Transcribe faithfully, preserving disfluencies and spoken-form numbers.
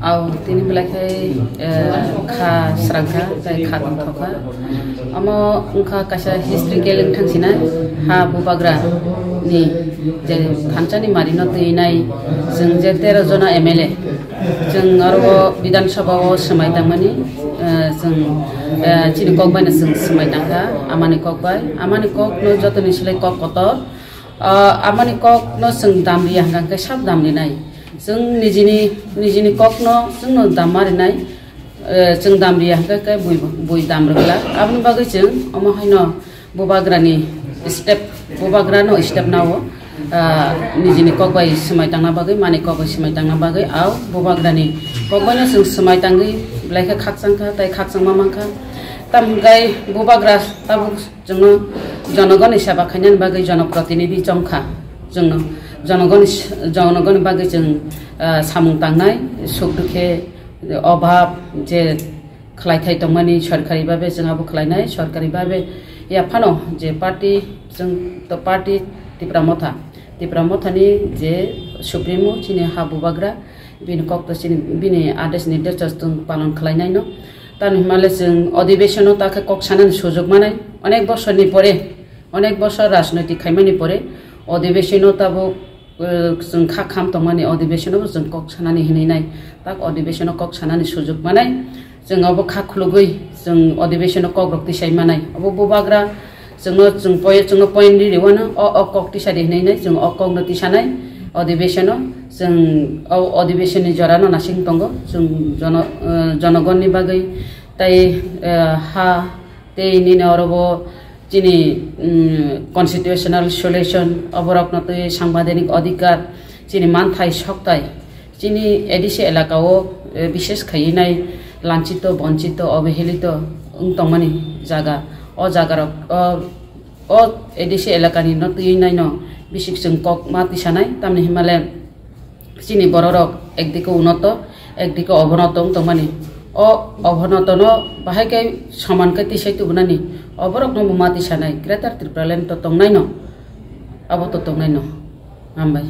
Au, tini belai khe, eh, kha srang kha, tei kha tongthok kha. Omo wngkha kaisa historical wngthang sinai ha bubagra ni je thansa ni mari no twi nai, chwng je tero jona M L A, chwng aro o Bidhan Sabha o swmai tangmani, eh, chwng, eh, chini kok bai no chwng swmai tangkha, amani kok bai, amani kok no joto ni slai kok kotor, ah, amani kok no chwng dam riya hwnkha khe sab dam rinai. Chwng nijini, nijini kokno chwngno dam ma rinai, eh, chwng dam riya hwnkhe khe bui, bui dam rwgla. Aboni bagwi chwng omo haino bubagrani step, bubagrano step nao, ah, nijini kok bai swmai tangna bagwi, mani kok bai swmai tangna bagwi, au bubagrani kok baino chwng swmai tangwi belai khe khakchang kha, tei khakchangma mankha. Tamo hwnkhe bubagra tabuk chwngno jonogoni seba khainani bagwi jonoprotinidhi chongkha. Chwngno jonogoni, jonogoni bagwi chwng, ah, samung tangnai, suk dukhe, obhab je khlaithai tongmani sorkari babe chwng abo khlainai, sorkari babe yaphano je party, chwng to party Tipra Motha, Tipra Mothani je supremo chini ha bubagra, bini kok to chini, bini adesh nirdesh to chwng palon khlainaino. Tamo hwnmale chwng odhibeshono ta khe kok sanani sujok manai. Onek bosorni pore, onek bosor rajnoitik khaimani pore odhibeshono tabuk, eh, chwng kha kham tongmani odhibeshono bo chwng kok sanani hinwi nai. Tak odhibeshono kok sanani sujok manai. Chwng obo kha khulugwi chwng odhibeshono kok rok tisai manai. Obo bubagra chwngno chwng poi-, chwngno point ri rwano o, o kok tisadi hinwi nai, chwng o kokno tisanai odhibeshono. Chwng o odhibeshonni jorano nasing tongo, chwng jono-, eh, jonogonni bagwi tei, eh, ha tei nini oro bo chini, mm, constitutional solution, oborokno twi sangbidanik adhikar, chini manthai soktai, chini A D C elaka o, eh, bishes khaiwi nai lanchito, bonchito, obhelito wng tongmani jaga. O jagarok, o, o A D C elakani no twi naino bisik chwng kok ma tisanai, tamni hwnmale chini bororok ekdike unoto, ekdike obonoto wng tongmani. O obonotono bahai khe soman khe tisai tubunani, oborokno bo ma tisanai, Greater Tipraland to tongnaino, abo to tongnaino. Hambai.